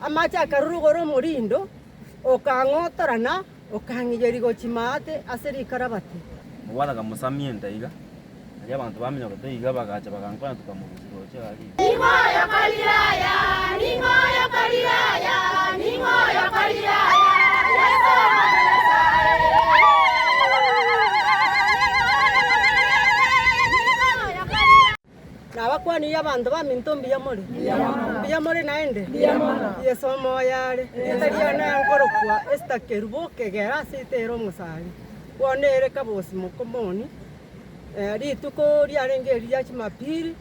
Amache akarurwa igoro omorindo, okang'otorana, okang'iyeria gochia maate ase rikarabati. Mobwate akamosamia enda iga, aria abanto baminyokete iga bagacha bagankwana tukamorusia roche aria iga. Ning'o oyokorire aya? Ning'o oyokorire aya? Ning'o oyokorire aya? Yeso Omwana o Nyasae. Nabakwanirie abanto baminto mbuya more? Mbuya more naende? Yeso omoyo are. Erieta riane nkorokwa Esther Kerubo Kegera ase ritero omosani. Bono ere Kabosi Mokomoni. Rituko riarenge eri ria Jumapili,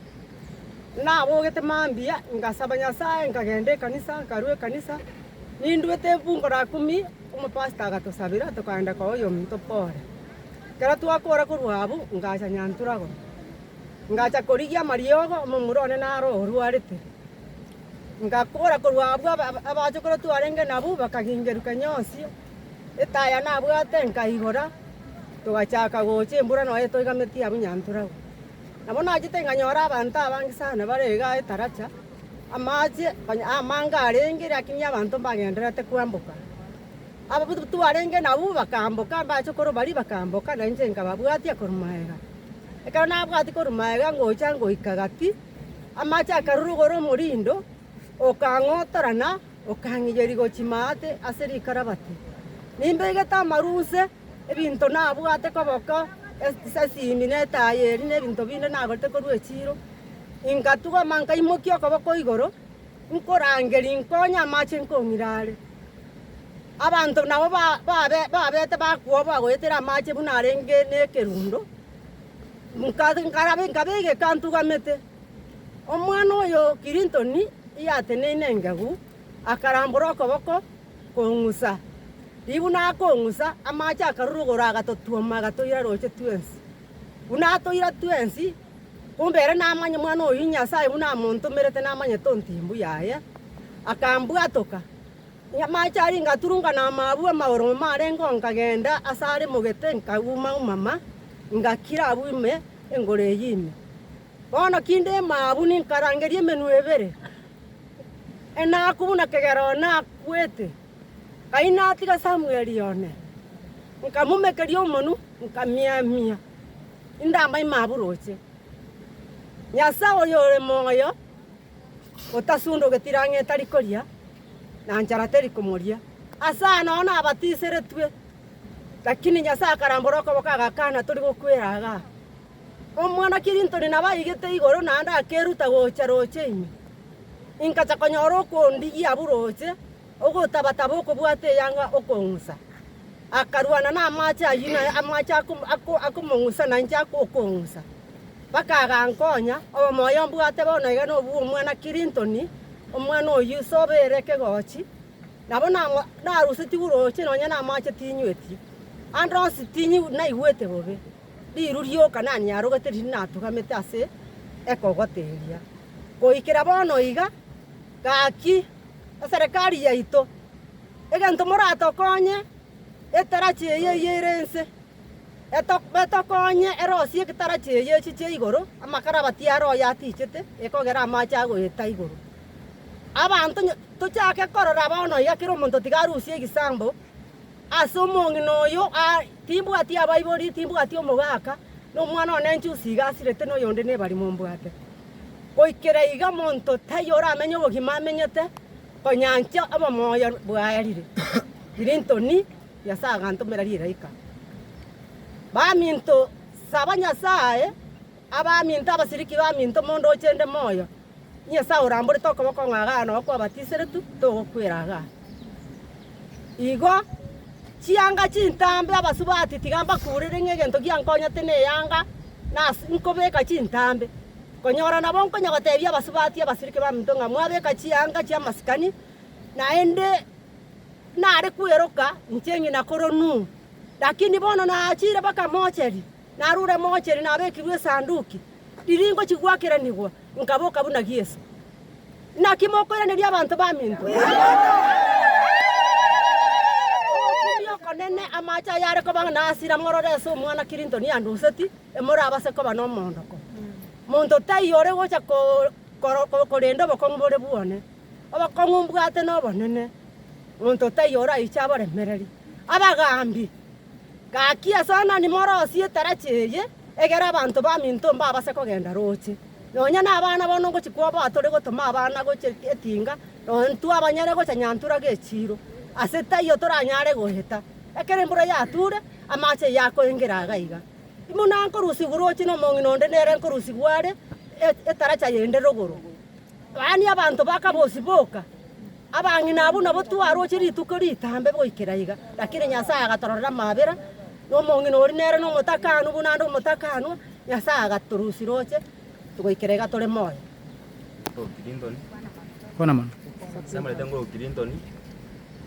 nabogete mambia ngasaba Nyasaye nkagenda ekanisa, nkarua ekanisa, nindwete efungu la kumi, omopastor agatosabera tokaenda koa oyominto pole. Ekero twakora korwa abwo, ngacha Nyanturago. Ngacha korigia amariogo, omomura one naro orwarete. Ngakora korwa abwo abachokoro twarenge nabwo bakagingerwa kenyonsi, etaya nabwate nkaigora, togachaka gocha embura nonya etoigametie abwo Nyanturagwa. Nabo nachete nkanyora abanto abange sana bare igaa etaracha, amache konya amange arenge lakini abanto mbagendererete kwamboka. Abwo twarenge nabwo bakamboka, abachokoro baria bakamboka, na inche nkababwatia korwa magega. Ekero nabwatia korwa magega ngocha ngoika gati, amache akarurwa igoro omorindo, okang'otorana, okang'iyeria gochia maate ase rikarabati. Nimbegete amaru inse, ebinto nabwate koboko, esimi na etaya eria na ebinto binde nagorete korwa echiro, ingatugama nkaimokia okoboko igoro, Nkorangeria nkonye amache nkong'ira are. Abanto nabo babete bakwoboa goetera amache buna arenge nekerundo, nkabegeka ntugamete. Omwana oyo Clinton yateneine engegu, akarambora okoboko kong'usa. Ribu nakong'usa, amache akarurwa igoro agatotuoma agatoira roche twensi. Buna atoira twensi, Kumbe ere namanye mwana oyio Nyasae buna amontomerete namanyete ontimbu yaye, akambwatoka. Amache aria ngaturunga na amabu amagoro marenge oo nkagenda ase are mogete nkauma-umama, ngakira abwo ime engoro eyio ime. Bono kinde emabu ninkarangeria emenwa ebere, enaku buna kegera one akwete, Ngai natiga Samueli one, nkamomekeria omonwa, nkamiamia. Indamba ime abwo roche. Nyasae oyo ore moyo, otasundogeti rang'e etari koria, na nchara teri komoria. Ase aya nao nabatiseretwe, lakini Nyasae akarambora okoboko agakana tori gokwera igaa. Omwana Kirintoni nabo aigete igoro naende akeruta gocha roche ime. Inkacha konyora okondigia abwo roche, Ogotabataba okobwata eyanga okong'usa, akarwana namache ayio na amache akomong'usa na inche okong'usa. Mpaka agankonya, obomoyo mbwate bono iga nobwa omwana Clinton, omwana oyio ise obeire ekegochi, nabo narusetigwe roche nonya namache tinywetie, ande onsi tinyi naigwete bobe, riru rioka nanyarogete riria natugamete ase ekogoto eria. Goikera bono iga, gaki. Eserekari yaito, egento moratokonye etarachi eye eyio ere ense, etokonye erosie etarachi eye echiche igoro, amakarabati aro oyo atichete, ekogera amache agoeta igoro. Abanto tochake korora bono iga kera omonto tiga arusie egesambo Ase omong'ina oyo timbwati abaibori, timbwati omogaka, na omwana one enchusi iga asirete na oyonde nebarimo mbwate. Goikera iga monto taiyo oramenye obogima amenyete, konyancha obomoyo bwaerire. Clinton, Nyasae agantomera rilaika. Baminto, saba Nyasae, abaminto abasiriki baminto mondoche inde moyo. Nyasae oramborete okoboko ng'a igaa noo kwabatiseretwe, togokwera igaa. Igo chianga chintambe abasubati tiga mbakurere ng'a egento giankonyete neyanga nase nkobeka chintambe. Konyora nabo nkonya gotebia abasubati abasiriki baminto ng'a mwabeka chianga chi'amasikani, naende nare kweroka inche ng'ina koronu, lakini bono nachire mpaka mocheri, narure mocheri nabekirwe esanduki. Riria ngochia goakeranigwa, nkaboka buna Yeso. Naki mokoiraneria abanto baminto? Ogokumia okonene amache ayare koba ng'a nasira morore ase omwana Clinton anduseti, emorabase koba nomoondoko. Monto taiyo ore gocha korenda obokong'u bore bwone. Obokong'u mbwate nobonene, monto taiyo oraiche abaremereri. Abagaambi, gaki ase onani morosie etaracha eye, egere abanto baminto mbabase kogenda roche. Nonya nabana bono ngochia kwoboa tore gotoma abana gochia etinga, nonya intwe abanyene gocha nyanturage echiiro, ase taiyo toranyare goeta. Ekero embura yature, amache eye akoengera iga iga. Buna nkorusigwa roche na omong'ina onde nere nkorusigwa are etaracha yende rogoro. Yaani abanto bakabosiboka, abang'ina abwo nabo twaroche rituko ritambe goikera iga, lakini Nyasaye agatororera amabera, na omong'ina oria nere na omotakanwa buna ande omotakanwa, Nyasaye agatorusia roche goikera iga tore moyo. Kwana mono. Ase ngoro Clinton,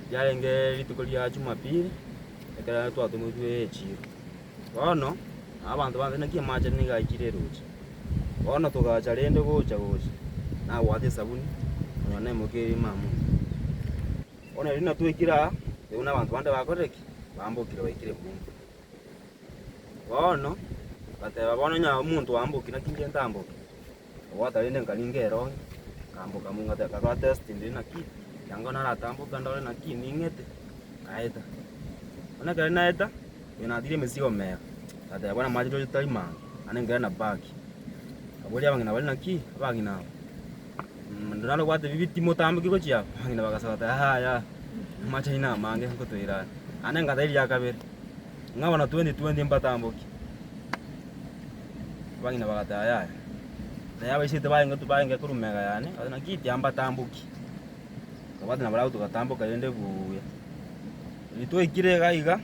riarenge rituko ria Jumapili, ekero twatometwe echiro. Bono, abanto bande naki amache nigo aichire eroche. Bono togacha rende gocha gocha, nabwate esabuni, nonya nemokia ere ime amo. Bono riria natwaikire aa, nigo buna abanto bande bakorire ki? Bambokire baikire buna. Bono, ngateba bono onye omonto oambokire naki inche ntamboke? Nkabwata rende nkaringa erongi, nkamboka mo ngateba nkarora test ndire naki, ekiagera naratamboka ndore naki ning'ete, nkaeta. Bono ekero naeta, oyo natire emesigo mega, ngateba bono amache roche tari mange, naende nkaira na bag. Nkaboria abang'ina baria naki, abang'ina aba, monto nare obwate bibiti motamboki gochia aba, abang'ina bagasoka bateba yaya, amache aino amange nkotoira are. Naende ngateba eria kabere, ng'a bono 2020 mbatamboki. Abang'ina bagateba yaya, naye abaiseke barenge barenge korwa mega yane, bagateba naki tiambatamboki. Tokabwatana nabarabwo togatamboka rende buuya. Riria twaikire iga iga,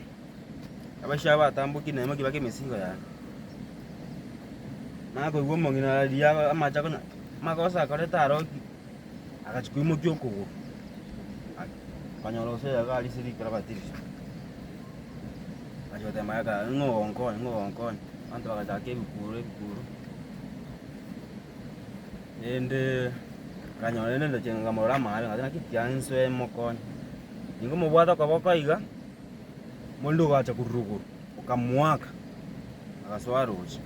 abaisia aba batamboki naye moki bake emesigo yane. Nakoigwa omong'ina riria amache akonya amagoso akorete aro agachia koimokia okogoro, akanyora gose iga aria ase rikura batiriswe. Agachia goteba mayaka ng'a ogonkonye ng'a ogonkonye, abanto bagachaka ebikuro ebikuro, rende akanyora rende ndoche nkamorora amabe ngateba naki tiga nsoe mokonye. Nigo mobwate okoboko iga, morende ogacha korwa rogoro, okamoaka, agasoa roche.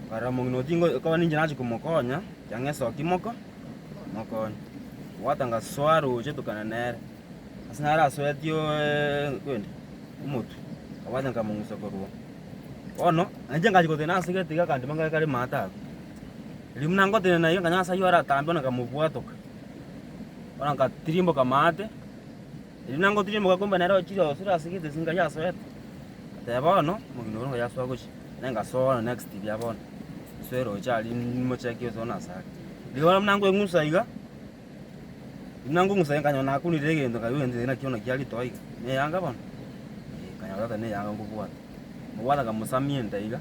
Nkarora omong'ina oria tingo ekero ninche nachia komokonya, tiga ng'esokie moko mokonye. Obwate ngasoa roche tokana nere, ase narasoetie kende omotwe, nkabwata nkamong'usa korwa oo. Bono, nainche ngachia gotenena ase egete iga akandima ngare kare maate abwo. Riria buna ngotenena iga nkanyora ase aywo aratambe bono nkamobwatoka. Bono nkatirimboka maate, riria buna ngotirimboka kumbe nere ochire osire ase egete ase ngai asoete, ngateba bono, omong'ina oria ngai asoa gochia, naye ngasoa bono next riria bono, nsoe roche aria nimochekie ase bono ase are. Riria bono buna nkoeng'usa iga, buna nkong'usa iga nkanyora nakunire egento nkaigwa egento eke nakio naki aritoa iga, na eyanga bono, eh, nkanyora tata na eyanga nkobwata. Mobwate akamosamia enda iga,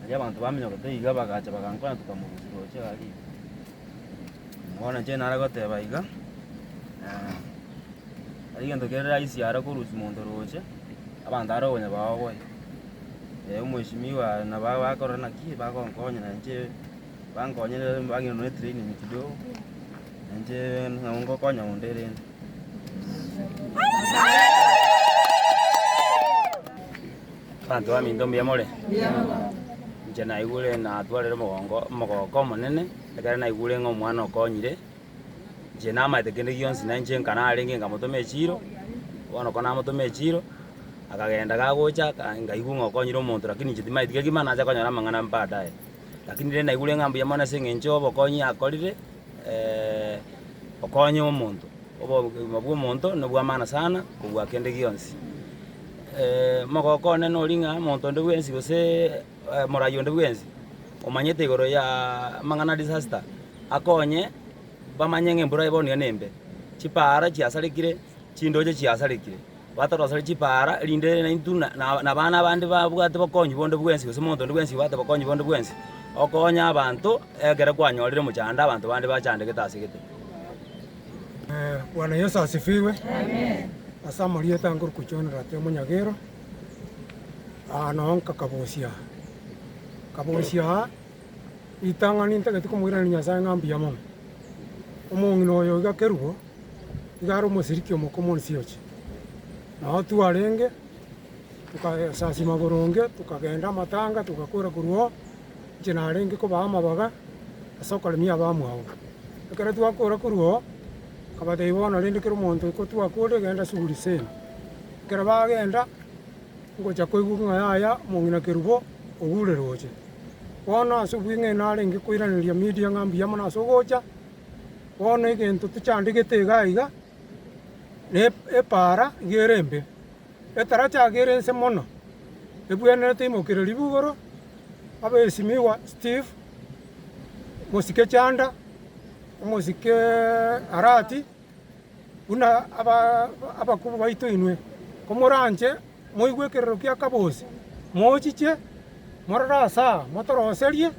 aria abanto baminyokete iga bagacha bagankonya tokamorusia roche aria iga. Bono inche nare goteba iga, tari gento kere rahisi are korusia monto roche, abanto are okonya baoboe. Omweshimiwa nabo bakorora naki bagonkonya na inche bankonyire bang'ira nonya etraining kidogo, na inche nabo ngokonya onde rende. Abanto baminto mbuya more? Inche naigure natwarire omogongo omogoko omonene, ekero naigure ng'a omwana okonyire, inche namaete kende gionsi na inche nka narenge nkamotoma echiro, bono ko namotoma echiro, akagenda gagocha aka nkaigwa ng'a okonyire omonto lakini inche timaeti kegima nacha konyora amang'ana baadaye. Lakini rende naigure ng'a mbuya mono ase eng'encho obokonyi akorire okonye omonto, obogima bwa omonto nobwa maana sana kobua kende gionsi. Omogoko one noria ng'a omonto onde bwensi gose morai onde bwensi, omanyete igoro ya amang'ana a disaster, akonye bamanye ng'a embura bono iga nembe, chipaara chiasarekire, chindoche chiasarekire, batoroserie chipaara erinde naintwe na na abana abande babwate bokonyi bonde bwensi gose monto onde bwensi obwate bokonyi bonde bwensi, okonye abanto ekero kwanyorire omochando abanto bande bachandegete ase gete. Bwana Yeso asifiwe. Ase amarieta nkorokwa John Rate Omonyagero, aa noo nkakabosia. Kabosia aa, ritang'ani ntagete komoiraneria Nyasae ng'a mbuya mono. Omong'ina oyo iga Kerubo, iga are omosiriki omokong'u onsi oche. Noo twarenge, togasasima boronge, tokagenda amatanga, togakora korwa oo, inche narenge kobaa amabaga, ase okoremia abamwabo. Ekero twakora korwa oo. Nkabatebia bono rende kera omonto gotwakure genda suguri seino. Ekero bagenda, ngocha koigwa ng'a yaya omong'ina Kerubo ogure roche. Bono ase obweng'e narenge koiraneria media ng'a mbuya mono ase ogocha, bono egento tochandegete iga iga, na epaara iga ere embe. Etaracha iga ere inse mono, ebwenerete imokereria ribugoro, abesimigwa Steve, mosike Chanda, omosike Arati, buna abakubwa baito inwe, komoranche moigwe ekerero kia kabosi, mochiche morore ase aa, motoroserie,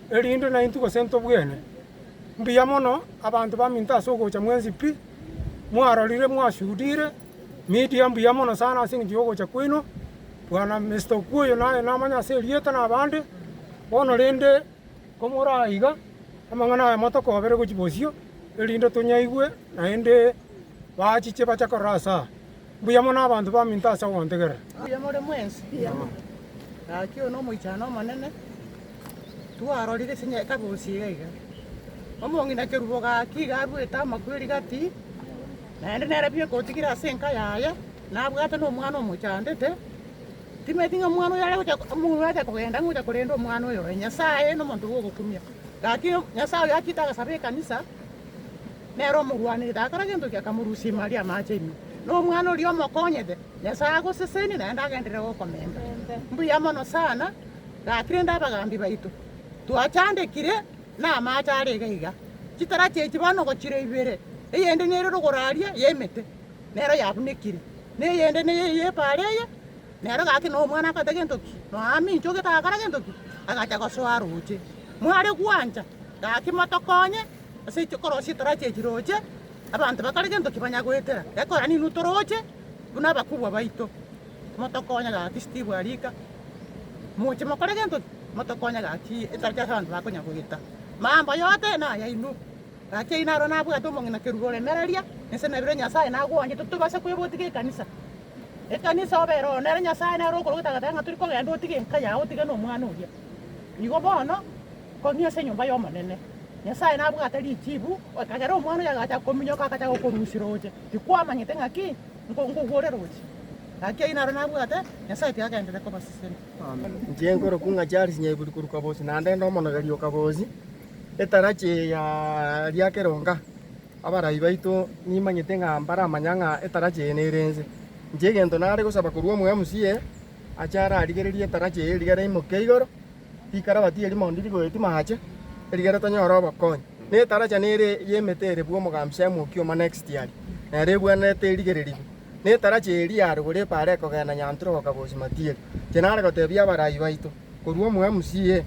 erinde naintwe gose ntobwene. Mbuya mono abanto baminto ase ogocha mwensi pi, mwarorire mwashuhudire, media mbuya mono sana ase eng'encho yogocha kwaino, bwana Mister Okuoyo naye namanye ase erieta na abande, bono rende Komora iga, amang'ana aya motokobere gochia bosio, erinde tonyaigwe, naende bachiche bache korora ase aa. Mbuya mono abanto baminto ase ogontegerera. Mbuya more mwensi? Gaki oyo nomoichano omonene twarorire ase ekabosi iga iga. Omong'ina kerubo gaki iga aruete amakweri gati, naende nere bweka otigire ase enka yaye, nabwate na omwana omochandete. Timanyeti ng'a omwana oyo are gocha omong'ina oyo acha kogenda ng'a ocha korenda omwana oyo oye. Nyasaye nomonto bw'ogokumia. Gaki Nyasaye oyo achete agasaba ekanisa, nere omorwanerete agakora gento ki? Akamorusia ime aria amache ime. Na omwana oria omokonyete, Nyasaye agosesenie naende agenderere gokomenta. Mbuya mono sana, gaki rende abagambi baito, twachandekire na amache are iga iga. Chitaracha echi bono gochire ibere, eyende nere rogoro aria y'emete. nero yabunekire, na eyende neye y'epaara eye, nero gaki na omwana akorete gento ki? Noaminchogete agakora gento ki? Agacha gosoa roche. Mware gwancha, gaki motokonye ase korosia etaracha echi roche, abanto bakore gento ki? Banya goetera. Gekogera ninwe toroche buna abakubwa baito, motokonye gaki Steve Arika, moche mokore gento ki? Motokonye gaki etaracha ase abanto bakonya goeta. Mambo yote nayaino. Gaki ayio naro nabwate omong'ina kerubo oremereria, inse nabire Nyasae nagwanchete tobase kwebotiga ekanisa. Ekanisa obere oo nere Nyasae nere okorogete agateba ng'a tori kogenda otige enka yao otige na omwana oria. Igo bono, kong'ia ase enyomba y'Omonene. Nyasae nabwate richibu, ekagera omwana oyo agacha kominyoka agacha gokorusia roche, tikwamanyete ng'aki nko nkogwore roche. Gaki ayio naro nabwate, Nyasae tiga agenderere kobasesenia. Inche nkorokwa ng'a Charles Nyaiburi korwa Kabosi, naende nde omonogeri o Kabosi. Etarachi eye ya riakeronga, abarai baito nimanyete ng'a mbaramanya ng'a etarachi eye nere ense. Inche egento nare gosaba korwa omo MCA, ache ararigererie etarachi eye rigere imoke igoro, rikarabati erimo ndiri goetia mache, erigere tonyore obokonyi. Na etaracha nere y'emete ere bwa omogambi Sam Okioma next aria, nere ebwenerete erigererigwe. Na etaracha eria ya rogoro epaara ekogenda Nyantura goka Bosimatieri. Inche nare gotebia abarai baito. Korwa omo MCA,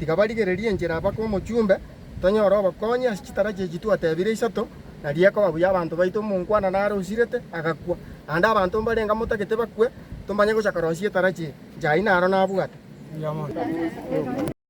tiga barigererie enchera baka omochumbe, tonyore obokonyi ase chitaracha echi twatebire isato, nario ekoba buya abanto baito omonkwana nare osirete agakwa. Naende abanto mbarenge motagete bakwe, tomanye gocha korosia etaracha eye. Inche ayio naro nabwate. Mbuya mono.